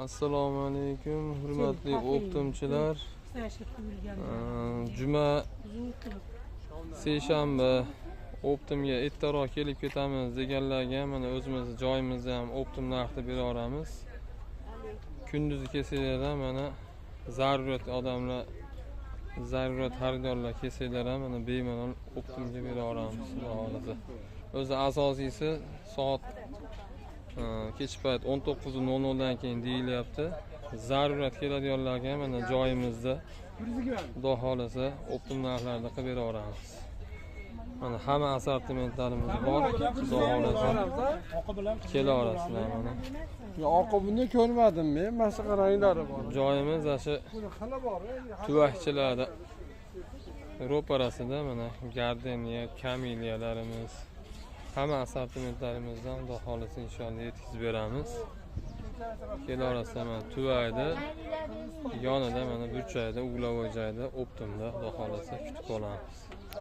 Assalomu alaykum, hurmatli optimchilar. Juma, seshanba optimga ertaroq kelib ketamiz deganlarga mana o'zimiz joyimizda ham optim narxda bera olamiz. Kunduzi kelsanglar ham mana zarurat odamlar, zarurat xaridorlar kelsanglar ham mana bemalol optimga bera olamiz, xudo xohlasa. O'zi asosiysi soat kech payt 19:00 dan keyin deyilyapti. Zarurat keladiganlarga mana joyimizda xudo xohlasa optim narxlarda qilib bera olamiz. Mana hamma assortimentlarimiz bor, xudo xohlasa kela olasizlar mana. Ya oqi buni ko'rmadim men, mana shunaqa ranglari bor. Joyimiz o'sha tuvakchilarda ro'parasida mana gardeniya, kameliyalarimiz, hamma assortimentlarimizdan xudo xohlasa inshaalloh yetkazib beramiz. Kela olasizlar mana tuvakda, yonida mana burchakda, uglovoy joyda, optimda xudo xohlasa kutib qolamiz.